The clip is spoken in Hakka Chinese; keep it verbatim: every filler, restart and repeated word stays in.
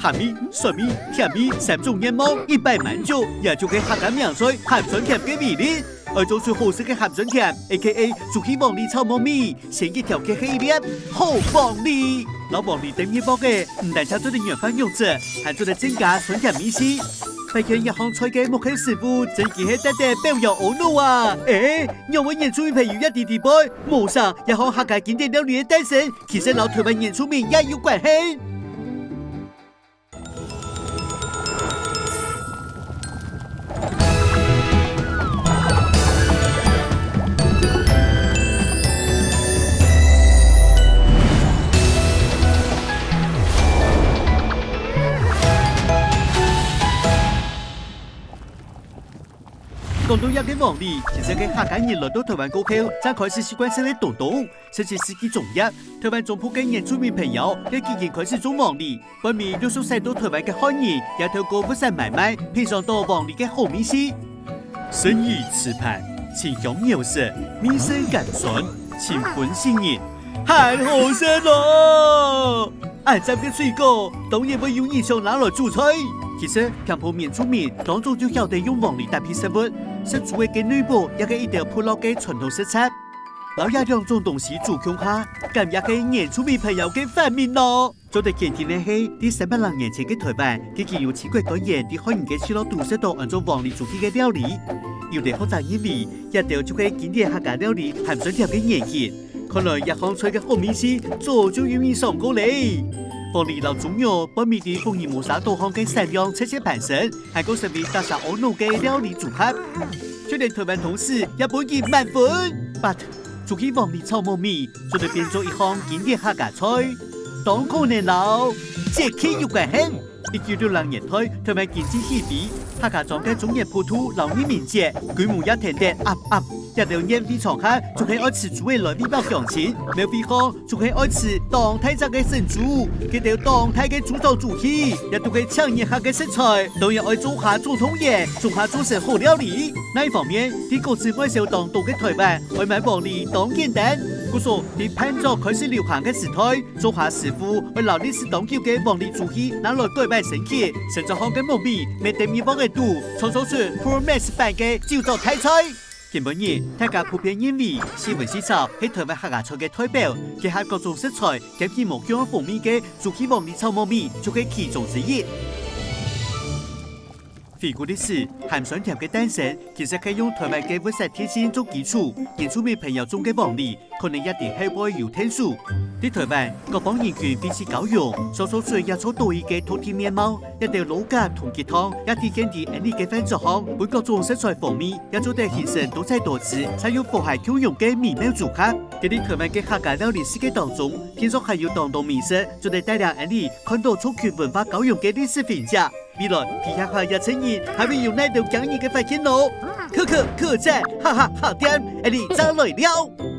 鹹味、酸味、甜味三種願望一擺滿足，這就係客家名菜鹹酸甜个威力。愛做出好食个鹹酸甜，A K A竹溪黃梨炒糯米，先決條件係一粒好黃梨。摎黃梨等入鑊仔，毋單淨做得軟化肉質，還做得增加酸甜味緒。發現這項菜个幕後師傅，真經係得得表揚阿奴啊！誒，仰會原住民朋友也知知背，無想這項客家經典料理个誕生，其實摎臺灣原住民也有關係。 講到這个黃梨，其實係客家人來到臺灣過後，正開始習慣食个東東。十七世紀中葉，臺灣中部个原住民朋友，佢既經開始種黃梨， 背尾陸續徙到臺灣个漢人，也透過物產買賣，品嚐到黃梨个好味緒。生魚粢飯，清香鳥食，味緒甘酸，清芬吸人，還好食哦！恁讚个水果，當然會有人想拿來煮菜。其實，平埔原住民當早就曉得用黃梨搭配食物，食豬仔个內臟，也係一兜部落个傳統食材。摎這兩種東西煮共下，敢也係原住民朋友个發明咯！ 做得肯定个係，在三百零年前个臺灣，已經有七國官員在漢人个聚落肚食到安做黃梨煮雞个料理。有兜學者認為，這兜就係經典客家料理鹹酸甜个原型。看來這項菜个好味緒早就有人想過咧。黃梨摎豬肉、白米在福爾摩沙島項个產量直線攀升，還過成為逐儕阿奴个料理組合。就連臺灣通史也分佢滿分。But， 竹溪黃梨炒糯米，做得變做一項經典客家菜，當可能摎節氣有關係。一九六零年代，臺灣經濟起飛，客家庄个中元普渡摎義民節，規模也添得鴨鴨。這兜宴會場下，總係愛食豬仔來慰勞鄉親，廟會項總係愛食當大隻个生豬，該兜當大个豬腸豬肺，也都係請人客个食材，當然愛做下總動員，總下做成好料理。 另一方面，在果子外銷當多个臺灣，愛買黃梨當簡單。故所，在辦桌開始流行个時代，做下師傅愛摎歷史當久个黃梨煮戲拿來改版升級，餐桌項个糯米，乜得入鑊仔肚，創造出Pro Max版个酒糟大菜。今晡日，大家普遍認為四炆四炒係臺灣客家菜个代表，結合各種食材，兼具無共樣風味个竹溪黃梨炒糯米，就係其中之一。 回顧歷史，鹹酸甜个誕生，其實係用臺灣个物產特性做基礎，原住民朋友種个黃梨，可能也在後背有𢯭手。在臺灣，各方人群會去高雄，所做出這座島嶼个土地面貌，這兜老家同吉糖，也體現在𫣆俚个飯桌項，分各種食材風味，也做得形成多彩多姿，才有和諧共融个美妙組合。這在臺灣个客家料理世界當中，聽說還有當多美食，做得帶領𫣆俚看到族群文化交融个歷史痕跡。 未來，皮下下一層人還會有哪兜驚人个發現呢？可可可讚，哈哈好甜，𫣆俚正來尞。